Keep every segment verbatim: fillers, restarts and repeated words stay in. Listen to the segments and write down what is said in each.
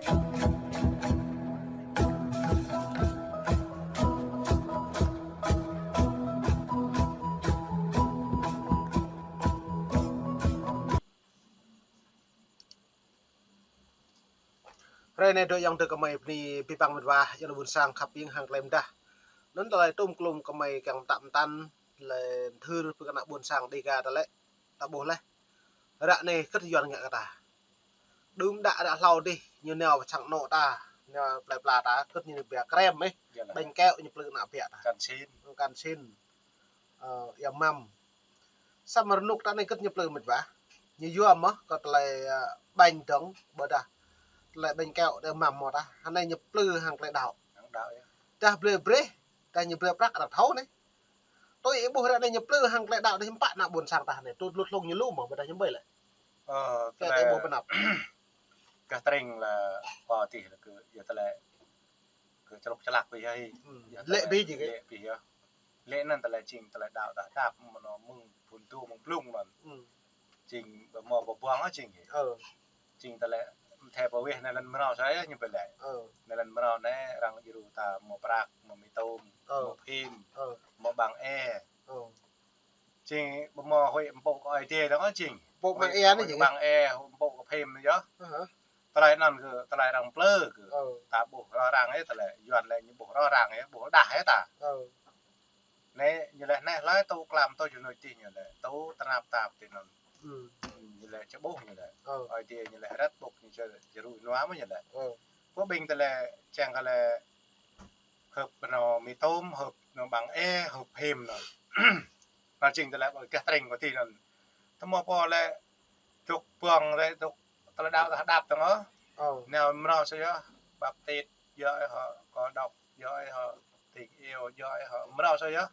Hrơi anai dŏ ayŏng adơi gơmơi bơni abih bang mĕt wa, ayŏng adơi ƀuôn sang khăp ƀing hăng tơlơi mơdah. Anŭn tơlơi tôm klôm gơmơi kiăng pơtă pơtăn, tơlơi thâo pơkă ană ƀuôn sang Dêga ta lĕ, ta ƀuh laih. Ră anai kơ̆t Yuan ngă kơ ta. Đưm đă ră hlâo dih, ñu nao pơ sang anŏ ta, nao plơi pla ta, kơ̆t ñu nao ƀiă krem ih. Iyalah. Bánh kẹo ñu plư ană ƀiă ta. Kansin. Kansin. Ơ, ia măm. Samơ̆ rơnŭk ta anai kơ̆t ñu plư mĕt wa. Ñu yua mơ̆ kơ tơlơi, ơ, bánh dong, ƀôdah tơlơi bánh kẹo, tơlơi măm mơ̆ ta. Hơnai ñu plư hăng tơlơi đaŏ. Hăng đaŏ, ya. Dah blơi brơi, dah ñu blơi prăk arăng thâo anai. Tui ih ƀuh ră anai ñu plư hăng tơlơi đaŏ, dah hiư̆m pă ană ƀuôn sang ta anai. Tui lu hlung ñu lu mơ̆, ƀôdah ñu ƀơi lĕ. Ơ, kơ tơlơi ih ƀuh pơ anăp. Gah tơring lah pơ tih lah kơ, ya tơlơi kơ čơlŏk čơlăk ƀing yơh. Hmm. Yơh lĕ tơlơi ƀing jing lĕ ƀing yơh. Lĕ anŭn tơlơi jing tơlơi đaŏ đah đap mơ̆n mơ̆ng phŭn tu mơ̆ng blung anŭn. Hmm. Jing ƀu hmâo ƀu ƀuang ôh jing. Ơ. Jing tơlơi mơ̆ thê pơwih anai lŏn mrâo sa yơh ñu pơlĕ. Ơ. Anai lŏn mrâo anai arăng djru ta hmâo prăk, hmâo mì tôm, ơ, hmâo phim, ơ, hmâo ƀăng e. Ơ. Jing ƀu hmâo huĭ mpŭ kơ Ơi Adai dong jing. Mpŭ ƀăng e anai jing. Ƀăng e, mpŭ kơ phim yơh. Ơ hă. Tơlơi anŭn kơ tơlơi arăng plư kơ. Ơ. Ta ƀuh rŏ răng ih tơlơi, Yuan lĕ ñu ƀuh rŏ răng ih, ƀuh đah ih ta. Ơ. Anai ñu lĕ anai hlơi tŭ klăm tŭ jơnui tih ñu lĕ, tŭ tơnap tap tih anŭn. Hmm. Ñu lĕ čơƀuh ñu lĕ. Ơ. Ơi Adai ñu lĕ rĕt ƀŭk ñu čơ, čơrui nua mơ̆ ñu lĕ. Ơ. Pô ƀing tơlơi čang kơ lĕ hơ̆p anŏ mì tôm, hơ̆p anŏ ƀăng e, hơ̆p phim anŭn. Anŭn jing tơlơi ƀơi gah tơring kơ tih anŭn. Tơma pô lĕ dŏ ƀơ̆ng lĕ dŏ tơlơi đaŏ đah đap dong ôh. Ơ. Nao mrâo sa yơh, baptit, yơh ih hŏ, kơ đŏk, yơh ih hŏ, ting iêu, yơh ih hŏ, mrâo sa yơh.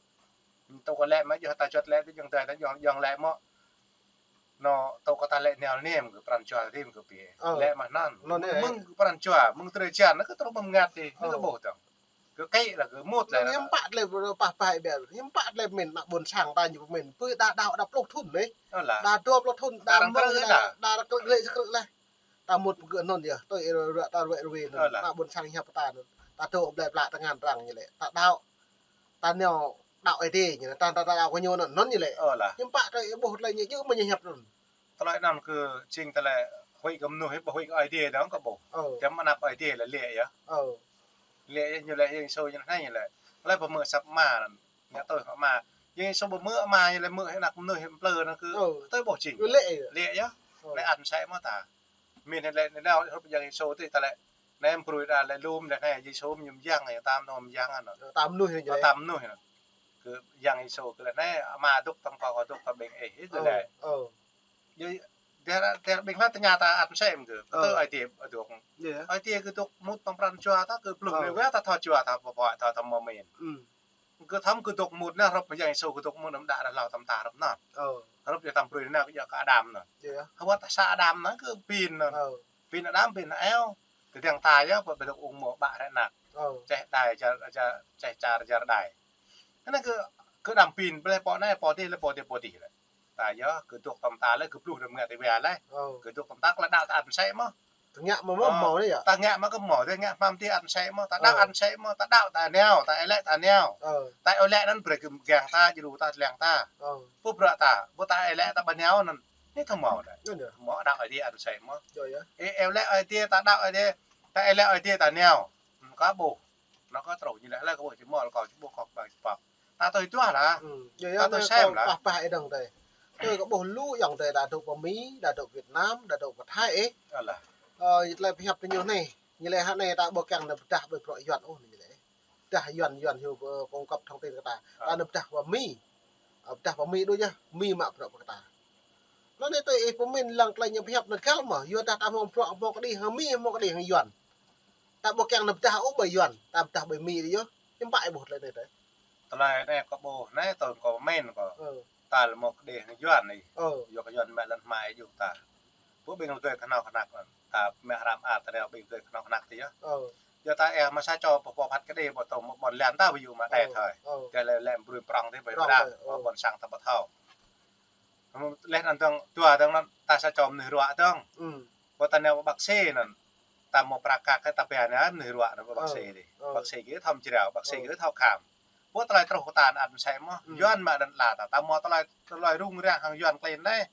Tŭ kơ lĕ mơ̆, yơh ta juăt lĕ, tơ jơ̆ng tơi, tơ jơ̆ng, jơ̆ng lĕ mơ̆. Anŏ tŭ kơ ta lĕ nao nem kơ pran jua rim kơ ƀiă. Ơ. Lĕ mơ̆ anŭn. Anŭn mơ̆ng, ơ, mơ̆ng kơ pran jua, mơ̆ng tơlơi jan, anŭn kơ truh ƀơ̆ng ngăt tih, anŭn kơ, ơ, ƀuh dong. Kơ kĕ lah kơ mŭt lah. Anŭn hiư̆m pă tơlơi pơpah pơhai ƀiă. Hiư̆m pă tơlơi pơmĭn ană ƀuôn sang ta ñu pơmĭn. Pơ đa đaŏ đa pluh thŭn anai. Ơ lah. Đa dua pluh thŭn, đa mơ̆ng đa, đa rơkơi lĕ sơkrư̆ lah. Ta mŭt pơgơ̆ anŭn yơh. Tui ih ră ta ruai ruai anŭn. Ơ lah. Ană ƀuôn sang hiăp ta anŭn. Ta dŏ blơi pla tơngan arăng ñu lĕ. Ta đaŏ. Ta nao đaŏ Ơi Adai ñu lĕ. Ta, ta, ta đaŏ kơ ñu anŭn, anŭn ñu lĕ. Ơ lah. Hiư̆m pă tơlơi ih ƀuh tơlơi ñu, ñu mơ̆ ñu hiăp anŭn. Tơlơi anŭn kơ jing tơlơi huĭ kơ mơnuih, ƀu huĭ kơ Ơi Adai dong kơ ƀuh. Ơ. Tơm anăp Ơi Adai lĕ lĕ yơh. Ơ. Lĕ yơh ñu lĕ Yang Yêsu ñu anai ñu lĕ. Tơlơi pơmơ̆ asăp Ama anŭn. Ngă tui Ama. Yang Yêsu pơmơ̆ Ama ñu lĕ mơ̆ anăp mơnuih plư anŭn kơ. Ơ. Tui ƀuh jing. Lĕ yơh. Lĕ yơh. Ơ. Lĕ ăn sĕ mơ̆ ta. Mĭn lĕ, lĕ nao hrup Yang Yêsu tih ta lĕ. Anai brui đa lĕ lŏm lĕ anai Yêsu ñu mơyang, ñu tam anŏ mơyang anŭn. Tam mơnuih ñu. Tam mơnuih anŭn. Kơ Yang Yêsu kơ lĕ anai Ama dŏ tơm kâo, kâo dŏ tơm ƀing ih, ih tơ lĕ. Ơ. Yơh, tơdah, tơdah ƀing hlăt tơña ta ăn sĕ mơ̆ kơ. Ơ. Tơ Ơi Adai, Ơi Adai dŏ. Yơh. Ơi Adai kơ dŏ mŭt tơm pran jua ta kơ pluh, ơ, anai wơ̆t ta thâo jua ta pơpă ta, ta mơ̆ mĭn. Hmm. Kơ tơm kơ dŏ mŭt anai hrup Yang Yêsu kơ dŏ mŭt anŭn đa đah hlâo tơm ta hrup anŭn. Ơ. Hrup yơh tơm brui anai kơ yua kơ Adam anŭn. Yơh. Hơwơ̆t sa Adam anŭn kơ pin anŭn. Ơ. Pin Adam pin Eo. Tơdang ta yơh, ƀơi ƀơi dŏ ung mơ̆ ƀă hrĕ anăk. Ơ. Čeh đai, čar, čar, čeh čar, čar đai. Anŭn kơ, kơ Adam pin, blơi pô anai, pô dih, lĕ pô dih, pô dih lĕ. Ta yơh, kơ dŏ tơm ta lĕ, kơ pluh anăm ngă tơwia lĕ. Ơ. Kơ dŏ tơm ta kơ lĕ đaŏ ta ăn sĕ mơ̆. Tơ ngă mơ̆ mơ̆, ơ, mơ̆ anai yơh. Ta ngă mơ̆ kơ mơ̆, ta ngă hmam tih ăn sĕ mơ̆, ta đaŏ, ơ, ăn sĕ mơ̆, ta đaŏ ta nao, ta ih lĕ ta nao. Ơ. Ta ih lĕ anŭn brơi kơ mơgang ta, djru ta, lăng ta. Ơ. Pô brơi ta, ƀu ta ih lĕ ta ƀu nao anŭn. Anai thâo mơ̆ đa. Anŭn yơh. Mơ̆ đaŏ Ơi Adai ăn sĕ mơ̆. Yơh, yơh. Ih, ih lĕ Ơi Adai, ta đaŏ Ơi Adai, ta ih lĕ Ơi Adai ta nao. Hmm, kơ ƀuh. Anŭn kơ truh ñu lĕ, lĕ kơ ƀuh či mơ̆ kâo či ƀuh kâo ƀai či pŏk. Ta tui tuah lah. Hmm. Yơh, yơh, ta tui anai sem kâo lah. Pah pah ih dong tơi. Tui kơ ƀuh lu ayŏng adơi đa dŏ pơ Mi, đa dŏ Việt Nam, đa dŏ pơ Thái ih. Alah. Ơ, tơlơi pơhiăp tơ ñu anai. Ñu lĕ hă anai ta ƀu kiăng nao pơdah ƀơi bruă Yuan ôh anai ñu lĕ. Dah Yuan, Yuan hyu, ơ, cung cấp thông tin kơ ta. Ơ. Ta nao pơdah pơ Mi. Ơ, pơdah pơ Mi đôč yơh. Mi mă bruă pơ kơ ta. Anŭn anai tui ih pơmĭn lăng tơlơi ñu pơhiăp anŭn găl mơ̆. Yua dah ta hmâo bruă, hmâo kơđi hăng Mi, hmâo kơđi hăng Yuan. Ta ƀu kiăng nao pơdah ôh ƀơi Yuan. Ta pơdah ƀơi Mi đôč yơh. Hiư̆m pă ih ƀuh tơlơi anai tơi. Tơlơi anai kâo ƀuh anai tơl kâo pơmĭn kâo. Ơ. Ta lĕ hmâo kơđi hăng Yuan ih. Ơ. Yua kơ Yuan mă lŏn hmua ih djru ta. Pô ƀing rơgơi kơhnâo kơhnăk anŭn. Ta mă hrăm ar ta nao ƀing rơgơi kơhnâo kơhnăk tih yơh. Ơ. Yua ta ih mă sa čô pô phat kơđi ƀu tŭ mă ƀôn lan ta ƀu yua mă đe thơi. Ơ. Tơdah lĕ, lĕ brui prŏng tih ƀơi prŏng đah. Ơ. Ƀôn sang ta ƀu thâo. Leh anŭn dong, dua dong anŭn ta sa čô mơnuih ruă dong. Hmm. Ƀu ta nao ƀă bác sĩ anŭn. ta mơ̆ prăk kăk ta pia anai mơnuih ruă anai bác sĩ dih. Bác sĩ kơ thâo jrao, bác sĩ kơ thâo khám. Pô tơlơi truh kơ ta anŭn sĕ mơ̆. Yuan mă đơ̆n la ta, ta mơ̆ tơlơi, tơlơi rŭng răng hăng Yuan klin anai.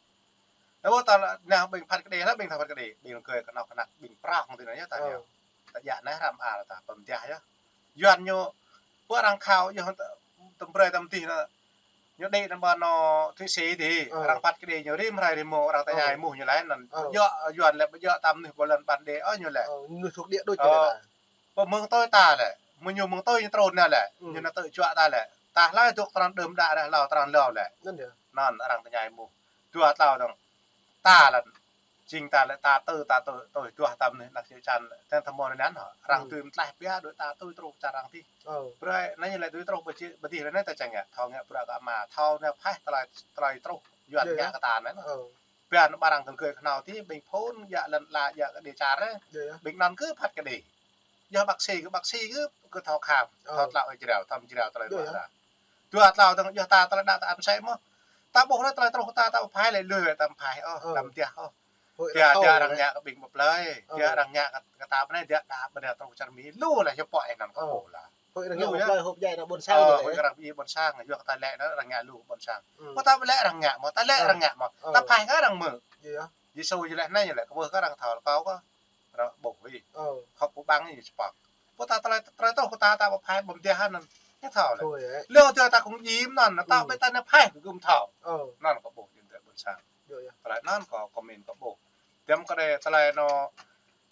Tơdah ta anai ƀing phat kơđi lah, ƀing thâo phat kơđi, ƀing kơ kơnuk kơna, ƀing prong tui anai yơh ta anai. Ta djă anai hrăm al ta pơm dah yơh. Yuan ñu, pô arăng khao yơh tơm brơi tơm tih anai. Ñu đĭ anŭn ƀơi anŭn Thụy Sĩ dih, arăng phat kơđi ñu rĭm hrơi rĭm mông, arăng tơña êmuh ñu laĭ anŭn. Djơ̆ Yuan lĕ, djơ̆ ta mơnuih pô lŏn ƀăn đê ôh ñu lĕ. Mơnuih thuộc địa đôč ñu lĕ. Pô mơ̆ng tui ta lĕ, mơ̆ ñu mơ̆ng tui ñu trŭn anai lĕ, ñu anai tơ̆ juă ta lĕ. Ta hlơi dŏ tơrăn đưm đă ră hlâo tơrăn hlâo lĕ. Anŭn arăng tơña êmuh. Dua tlâo dơ̆ng. Ta lĕ, jing ta lĕ ta tui, ta tui, tui duah ta mơnuih anăk čư̆ čan, tơl thâo mơ̆ anŭn hŏ. Arăng tui mơtlaih pia đuaĭ ta tui truh čar arăng dih. Brơi, anai ñu lĕ tui truh ƀơi čư̆, ƀơi dih lĕ anai ta čang ngă, thâo ngă bruă kơ ama, thâo anai phaih tơlơi, tơlơi truh, Yuan ngă kơ ta anai. Pia anŭn ƀă arăng kơ gơ̆ kơhnâo dih, ƀing phŭn, djă lŏn la, djă kơ đê čar, ƀing anŭn kơ phat kơđi. Yơh bác sĩ kơ, bác sĩ kơ, kơ thâo khám, thâo tlao ơi jrao, thâo jrao tơlơi ruă ta. Dua tlâo dơ̆ng yơh ta tơlơi đaŏ ta ăn sĕ mơ̆. Ta ƀuh lĕ tơlơi truh ta, ta phaih lĕ lui ta phaih ôh, ta mơdah ôh. Tia, tia arăng ngă kơ ƀing pơplơi, tia arăng ngă kơ, kơ ta pơ anai, tia đa pơ anai truh čar Mi lu lah, yơh pô anŭn kơ ƀuh lah. Lu yơh. Pơplơi hŏp djai ană ƀôn sang. Ơ, hŏp djai arăng pơjing ƀôn sang, yua kơ ta lĕ anŭn arăng ngă lu ƀôn sang. Pô ta lĕ arăng ngă mơ̆, ta lĕ arăng ngă mơ̆. Ta phaih kơ arăng mơ̆. Yêsu ñu laĭ anai ñu lĕ, kơ ƀuh kơ arăng thâo kâo kơ. Arăng ƀuh hĭ. Hŏk pơƀang ñu čơpŏk. Pô ta tơlơi, tơlơi truh kơ ta, ta pơphaih ƀơ̆m dah anŭn. Ñu thâo lĕ. Lu tia ta kông jim anŭn, ta ƀĕ ta anai phaih kơ gum thâo. Anŭn kơ ƀuh jing tơlơi ƀôn sang. Tơlơi anŭn kơ kơmin kơ ƀuh. Tiăm kơ đe tơlơi anŭn,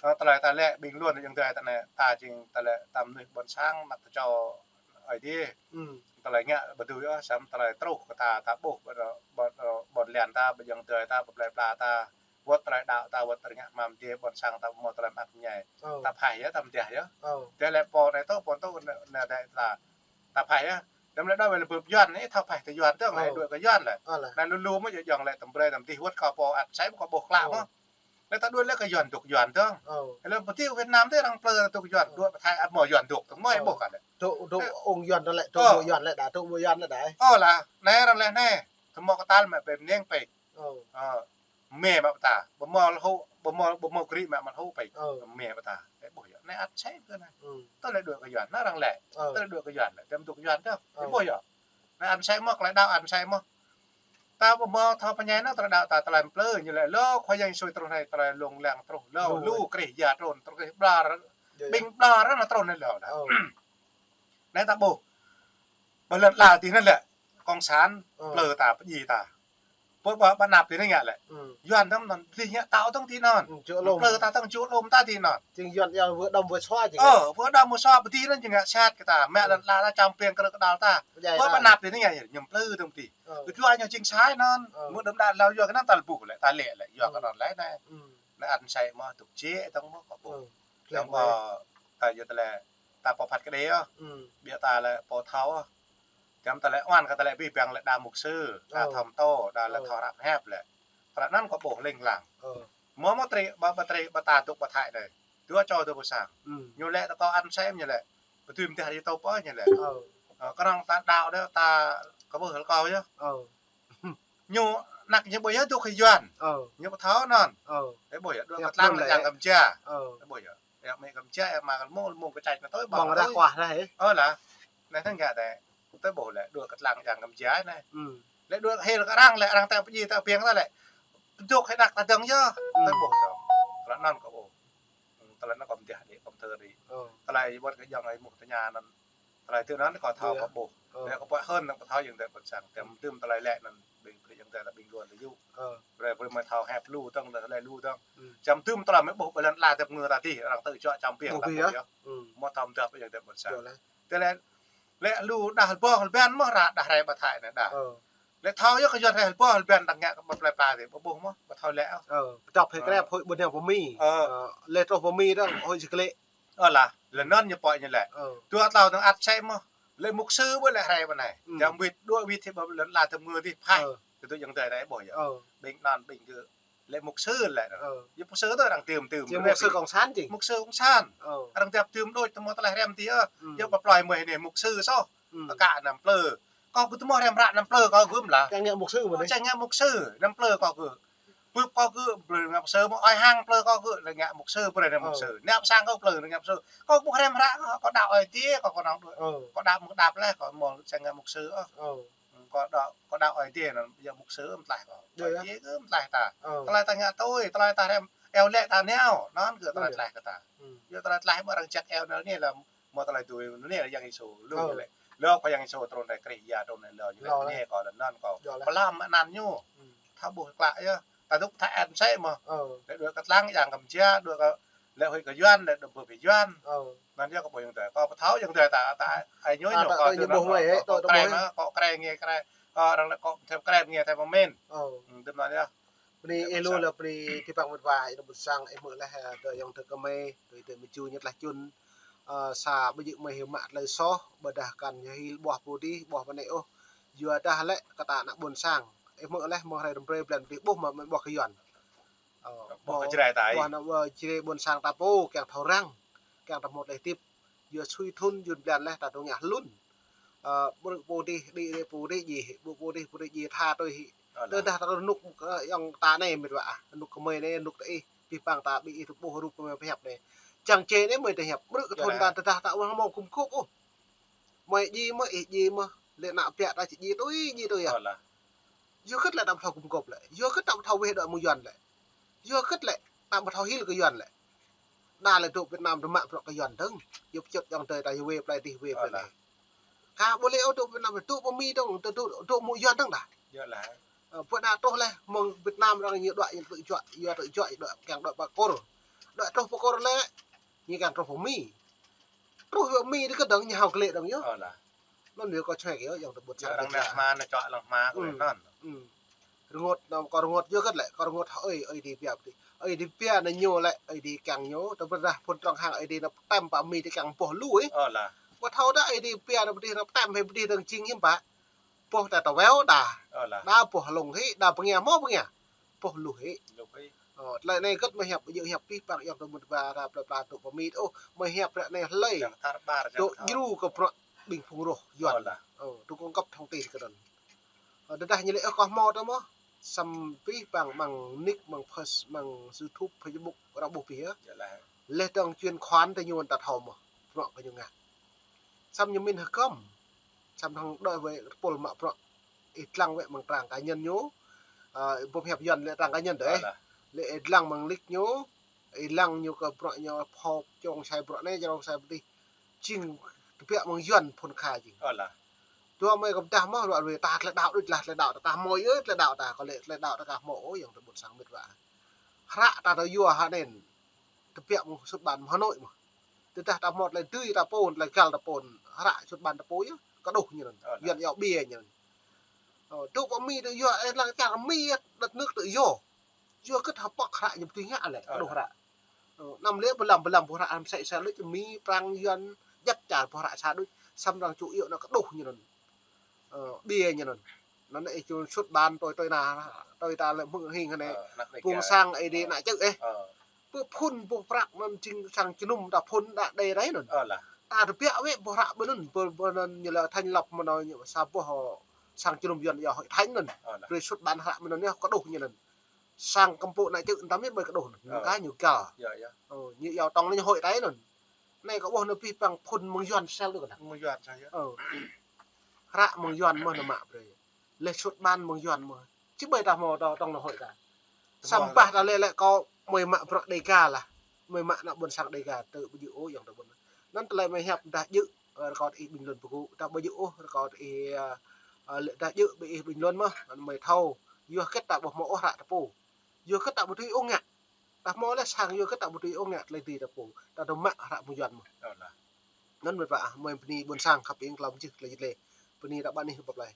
ơ, tơlơi ta lĕ ƀing luôn jing tơlơi ta anai, ta jing tơlơi ta mơnuih ƀôn sang, anăk tơčô Ơi Adai. Tơlơi ngă ƀu dưi ôh, samơ̆ tơlơi truh kơ ta, ta ƀuh, ƀôn, ƀôn, ƀôn lan ta, ƀôn jơ̆ng tơlơi ta, ƀôn plơi pla ta, wơ̆t tơlơi đaŏ ta, wơ̆t tơlơi ngă hmam dih, ƀôn sang ta mơ̆ tơlơi mơak mơñai. Ta phaih yơh, ta mơdah yơh. Tơlơi pô anai tŭ, pô tŭ, anai, anai ta, ta phaih yơh. Đăm lĕ đaŏ wơ̆t lĕ bưp Yuan anai, thâo phaih tơ Yuan tơ̆ng, lĕ đuaĭ kơ Yuan lĕ. Anai lu lu mơ̆ yơh jơ̆ng lĕ tơm brơi tơm tih wơ̆t kơ pô ăn sĕ mơ̆ kơ ƀuh klă mơ̆. Lĕ ta đuaĭ lĕ kơ Yuan dŏ Yuan tơ̆ng. Lĕ pơtih Việt Nam tơ̆ng arăng plơi dŏ Yuan, đuaĭ pơthai ăt mơ̆ Yuan dŏ tơ̆ng mơ̆ ƀuh kơ lĕ. Dŏ, dŏ ung Yuan lĕ, dŏ mơ̆ Yuan lĕ đa, dŏ mơ̆ Yuan lĕ đa. Ơ lah, anai arăng lĕ anai. Tơmơ̆ kơtăl mă pơm ning pĕk. Ơ, mĕ mă pơtă, ƀu mơ̆ lŏ hŭ, ƀu mơ̆, ƀu mơ̆ krĭ mă mă hŭ pĕk. Mĕ pơtă. Ơ, ƀuh yơh, anai ăn sĕ kơ anai. Tơlơi đuaĭ kơ Yuan, anai arăng lĕ. Tơlơi đuaĭ kơ Yuan lĕ, tơm dŏ Yuan tơ̆ng. Ơ, ƀuh yơh. Anai ăn sĕ mơ̆, tơlơi đaŏ ăn sĕ mơ̆. Ta ƀu mơ̆ thâo pơñai anŭn, tơlơi đaŏ ta tơlơi plơi, ñu lĕ lŏ Khua Yang Yêsu truh anai, tơlơi lông lăng truh, lŏ lu krih ya trŭn, truh krih ƀlŏr. Ƀing ƀlŏr anŭn truh anai lŏ đa. Anai ta ƀuh. Ƀơi lŏn ala dih anŭn lĕ, cộng sản, plơi ta, pơjing ta. Pô ƀă, ƀă anăp dih anai ngă lĕ. Yuan tơ̆ng anŭn, dih ngă tao tơ̆ng dih anŭn. Plơi ta tơ̆ng čô lŏm ta dih anŭn. Jing Yuan yơh wơ̆t đăm wơ̆t sua jing. Ơ, wơ̆t đăm wơ̆t sua pơdih anŭn jing ngă sat kơ ta. Mă lŏn ala čăm piêng kơ rơ̆k kơdal ta. Pô ƀă anăp dih anai ngă, ñu plơi tơ̆ng dih. Kơ dua ñu jing sai anŭn. Mơ̆ đơ̆m đă lao yua kơ anŭn ta lĕ ƀuh lĕ, ta lĕ lĕ, yua kơ anŭn lĕ anai. Anai ăn sĕ mơ̆, dŏ jĕ tơ̆ng mơ̆ kơ ƀuh. Tơ̆ng mơ̆, ta yua tơlơi, ta pô phat kơđi ôh. Biă ta lĕ pô thâo ôh. Čăm ta lĕ oan kơ ta lĕ abih bang lĕ đa mục sư, đa thâo pơtô, đa lĕ thâo hrăp hiăp lĕ. Tơlơi anŭn kơ ƀuh ling lang. Mơ̆ mơ̆ tri, ƀă, ƀă tri, ƀă ta dŏ ƀă Thái anai. Dua čô dua pơ sang. Ñu lĕ ta kơ ăn sĕ ñu lĕ. Pơtui mơdah ri tôp ôh ñu lĕ. Ơ, kơnơ̆ng ta đaŏ đe ta kơ ƀuh hơl kơ yơh. Ñu anăk ñu ƀu yơh dŏ kơ Yuan. Ñu pơthâo anŭn. Ơ, ƀuh yơh, đuaĭ kơtlang lĕ yang kơmjă. Ƀuh yơh. Yang mĕ kơmjă, yang mă kơl mơ̆, mơ̆ kơčăč kơ tui ƀơ̆ng. Ƀơ̆ng ră kuah ră hĕ. Ơ lah. Anai tơ̆ng ngă tĕ. Tui ƀuh lĕ, đuaĭ kơtlang yang kơmjă anai. Lĕ đuaĭ hil kơ arăng lĕ, arăng ta pơjing ta piêng ta lĕ. Dŏ hơđăk ta dơ̆ng yơh. Tui ƀuh tơ̆ng. Tơlơi anŭn kơ ƀuh. Tơlơi anŭn kơ mơdah đĭ, kơ mơthơ đĭ. Tơlơi wơ̆t kơ jơ̆ng ai mơ̆ tơña anŭn. Tơlơi tui anŭn kơ thâo kơ ƀuh. Lĕ kơ ƀuh hơn anŭn kơ thâo jing tĕ ƀôn sang. Tơm tơm tơlơi lĕ anŭn ƀing pơđĭ jơ̆ng tĕ ta ƀing luôn tơ yŭ. Brơi brơi mơ̆ thâo hiăp lu tơ̆ng, lĕ lu tơ̆ng. Čăm tơm tơlơi mơ̆ ƀuh ƀơi lŏn ala tơ̆p ngơ ta dih, arăng tui čuă čăm piêng ta ƀuh yơh. Mơ̆ thâo mơdah ƀing tĕ ƀôn sang. Tơlơi lĕ lu đah hơbong hơbăn mơ̆ ră đah rai ƀă Thái anai đah. Lĕ thâo yơh kơ Yuan rai hơbong hơbăn đang ngă kơ ƀă plơi pla dih, ƀu ƀuh mơ̆, ƀu thâo lĕ. Pơčŏp hĭ krep hơi ƀu nao pơ Mi. Lĕ truh pơ Mi dơ̆ng hơi či klĕ. Ơ lah, lĕ anŭn ñu pơhiăp ñu lĕ. Dua tlâo dơ̆ng ăn sĕ mơ̆. Lĕ mục sư ƀu lĕ rai ƀă anai. Čăm wĭt, đuaĭ wĭt hĭ ƀă lŏn ala tơ̆p ngơ dih phaih. Tơdơi jơ̆ng tĕ đai ƀuh yơh. Ƀing anŭn ƀing gơ̆ lĕ mục sư lĕ. Yơh mục sư tơ̆ arăng tơm tơm. Jing mục sư cộng sản jing. Mục sư cộng sản. Arăng tơm tơm đôč tơmơ̆ tơlơi hrăm dih ơ. Yơh pơplơi mơ̆ anai mục sư soh. Kơ anăm plơi. Kơ gơ̆ tơmơ̆ hrăm ră anăm plơi kơ gơ̆ mơ̆ lah. Čang ngă mục sư mơ̆ anai. Čang ngă mục sư, anăm plơi kơ gơ̆. Pơ kâo kơ plơi ngă mục sư, mơ̆ ơi hăng plơi kâo kơ ngă mục sư, plơi ngă mục sư. Nă sang kâo plơi ngă mục sư. Kâo ƀu hrăm hră, kâo đaŏ Ơi Adai, kâo kơnơ̆ng đuaĭ. Kâo đaŏ mơ̆ng đăp leh, kâo mơ̆ sang ngă mục sư. Kâo đaŏ, kâo đaŏ Ơi Adai anŭn, yua mục sư mơtlaih kâo. Ơi Adai kơ mơtlaih ta. Tơlơi ta ngă tui, tơlơi ta hrăm, eo lĕ ta nao, anŭn kơ tơlơi tlaih kơ ta. Yua tơlơi tlaih mơ̆ arăng jak eo anŭn anai lĕ mơ̆ tơlơi tui anŭn anai lĕ Yang Yêsu lu lĕ. Lơ kơ Yang Yêsu trŭn rai Krist ia trŭn lĕ lơ ñu lĕ anai kâo lĕ anŭn kâo. Pơlăm anăn ñu. Thâo ƀuh klă yơh. Ta dŏ pơtha ĕn sĕ mơ̆. Lĕ đuaĭ kơ tlang yang kơ mơjia, đuaĭ kơ lĕ huĭ kơ Yuan, lĕ đuaĭ bơ Yuan. Anŭn yơh kâo ƀuh Yang Adai. Kâo pơthâo Yang Adai ta, ta ai ñu ñu kâo tui anŭn kâo krem, kâo krem nge krem. Kâo arăng lĕ kâo thêm krem nge thêm pơmĭn. Tui anŭn yơh. Bơni ih lu lĕ bơni ti păng mơ̆t wa, ih dŏ ƀuôn sang, ih hmư̆ leh, ơ, tơ ayŏng tơ kơmơi, tơ tơ mơju ñu tlaih čun, ơ, sa ƀu djơ̆ mơi hyu mă tơlơi soh, ƀôdah kăn ñu hil ƀuah pô dih, ƀuah pơ anai ôh. Yua dah lĕ kơ ta ană ƀuôn sang. Ih hmư̆ leh mơ̆ng hrơi răm brơi blan dih ƀuh mă mă ƀuah kơ Yuan. Ƀuah kơ Jrai ta ih. Ƀuah ană, ơ, Jrai ƀuôn sang ta pô, kiăng thâo răng, kiăng ta hmâo tơlơi hơdip. Yua sui thŭn jun blan leh ta tơña hlŭn. Ơ, ƀrư̆ pô dih, đĭ đĭ pô dih djai, ƀrư̆ pô dih, pô dih djai tha tui hĭ. Tơdah ta rơnŭk, ơ, ayŏng ta anai mơ̆t wa ah, rơnŭk kơmơi anai, rơnŭk ta ih, pih păng ta ƀing ih tơƀuh rup kơmơi pơhiăp anai. Čang čê anai mơi tơhiăp, ƀrư̆ kơ thŭn ta tơdah ta wah hmâo gum gôp ôh. Mơi djai mơ̆, ih djai mơ̆, lĕ ană biă ta či djai tui, djai tui yơh. Yua hơget lĕ ta ƀu thâo gum gôp lĕ. Yua hơget ta ƀu thâo weh đuaĭ mơ̆ng Yuan lĕ. Yua hơget lĕ ta ƀu thâo hil kơ Yuan lĕ. Đa lĕ dŏ Việt Nam dŏ mă bruă kơ Yuan dơ̆ng. Yua pơčŭt ayŏng adơi ta yua weh plơi dih weh plơi anai. Kâo ƀu lĕ ôh dŏ Việt Nam, dŏ pơ Mi dơ̆ng, dŏ, dŏ, dŏ mơ̆ng Yuan dơ̆ng đa. Ơ, pơ đa truh leh, mơ̆ng Việt Nam arăng ñu đuaĭ, ñu tơjuă, yua tơjuă, ñu đuaĭ, kiăng đuaĭ pơ Kur. Đuaĭ truh pơ Kur lĕ, ñu kiăng truh pơ Mi. Truh pơ Mi dih kơ dơ̆ng ñu hao klĕ dơ̆ng yơh. Anŭn yơh kâo čuai kơ yơh, ayŏng tơ ƀuôn sang. Arăng nao hma, nao čuă lăng hma kơ anŭn. Rơngot, anŭn kâo rơngot yua hơget lĕ, kâo rơngot hă ơi, Ơi Adai pia pơdih. Ơi Adai pia anŭn ñu lĕ, Ơi Adai kiăng ñu, tơdah pơrơđah phŭn trŏng hăng Ơi Adai nao pơtăm pơ Mi dih kiăng boh lu ih. Ƀu thâo đa Ơi Adai pia anŭn pơdih nao pơtăm hĭ pơdih dơ̆ng jing hiư̆m pă. Boh ta tơweo đa. Đa boh lông hĭ, đa pơngia hmâo pơngia. Boh luh hĭ. Ơ, tơlơi anai hơget mơi hiăp, ƀu djơ̆ hiăp pih păng ayŏng tơ mơ̆t wa, ra plơi pla dŏ pơ Mi ôh, mơi hiăp ră anai hlơi. Dŏ djru kơ bruă ƀing phung roh Yuan. Ơ, dŏ kơngăp thông tin kơ anŭn. Ơ, tơdah ñu lĕ ôh kâo hmâo tơ mơ̆. Samơ̆ pih păng mơ̆ng nick, mơ̆ng Face, mơ̆ng YouTube, Facebook, arăng ƀuh pih yơh. Leh dơ̆ng chuyển khoản tơ ñu ta thâo mơ̆. Bruă kơ ñu ngă. Samơ̆ ñu min hơgŏm. Samơ̆ hăng đuaĭ wơ̆t tơpul mă bruă. Ih lăng wơ̆t mơ̆ng trang cá nhân ñu. Ơ, ƀuh hiăp Yuan lĕ trang cá nhân dih. Lĕ ih lăng mơ̆ng nick ñu. Ih lăng ñu kơ bruă ñu phŏk čong sai bruă anai, čong sai pơdih. Jing tơbiă mơ̆ng Yuan phŭn kha jing. Dua mơi kơ pơdah mơ̆, ruă ruai ta tơlơi đaŏ đôč lah, tơlơi đaŏ ta, ta hmâo yơh, tơlơi đaŏ ta, kơ lĕ tơlơi đaŏ ta kah hmâo ôh, ayŏng tơ ƀuôn sang mơ̆t wa. Hră ta tơ yua hă anŭn. Tơbiă mơ̆ng sut ƀan mơ̆ng Hà Nội mơ̆. Tơdah ta hmâo tơlơi dưi ta pô, tơlơi găl ta pô, hră sut ƀan ta pô yơh, kơđuh ñu anŭn. Yuan iâu ƀiă ñu anŭn. Ơ, dŏ pơ Mi dŏ yua, ơ, lăng čar Mi yơh, đất nước tự do. Yua hơget hơpă hră ñu ƀu dưi ngă lĕ, kơđuh hră. Ơ, anăm lĕ bơlăm, bơlăm boh hră anăm sĕ sĕ lĕ Mi, Prăng, Yuan, djăp čar boh hră sa đôč, samơ̆ arăng ču iâu anŭn kơđuh ñu anŭn. Ơ, ƀiă ñu anŭn. Anŭn ih ču sut ƀan tui tui anai, tui ta lĕ mơ̆ng hing anai. Ƀuôn sang Ơi Adai ană čư̆ ih. Pơ phŭn boh prăk anŭn jing sang jơnum ta phŭn đa đe rai anŭn. Ta tơbiă wơ̆t boh hră ƀơi anŭn, ƀơi, ƀơi anŭn ñu lĕ thành lập mơ̆n ñu sa boh sang jơnum Yuan iâu hội thánh anŭn. Brơi sut ƀan hră mơ̆n anŭn yơh kơđuh ñu anŭn. Sang kơmpŭ ană čư̆ tam yơh ƀơi kơđuh anŭn. Ñu kah ñu găl. Ơ, ñu iâu tŏng anŭn ñu hội thánh anŭn. Anai kâo ƀuh anŭn pih păng phŭn mơ̆ng Yuan sel đôč kơ anŭn. Mơ̆ng Yuan sel yơh. Hră mơ̆ng Yuan mơ̆ anŭn mă brơi. Leh sut ƀan mơ̆ng Yuan mơ̆. Či ƀai ta hmâo tŏ tŏng anŭn hội ta. Samơ̆ ta lĕ lĕ kâo mơi mă bruă Dega lah. Mơi mă ană ƀuôn sang Dega tơ ƀu djơ̆ ôh ayŏng tơ ƀuôn. Anŭn tơlơi mơi hiăp dah djơ̆, ơ, rơkâo ih bình luận pơgŭ. Dah ƀu djơ̆ ôh rơkâo ih, ơ, ơ, lĕ dah djơ̆ ƀing ih bình luận mơ̆. Anŭn mơi thâo. Yua hơget ta ƀu hmâo ôh hră ta pô. Yua hơget ta ƀu dưi ôh ngă. Ta hmâo leh sang yua hơget ta ƀu dưi ôh ngă tơlơi dưi ta pô. Ta dŏ mă hră mơ̆ng Yuan mơ̆. Anŭn mơ̆t wa ah, mơi bơni ƀuôn sang khăp ing klăm jih tơlơi jit lĕ. Bơni ta ƀan ih pơplai.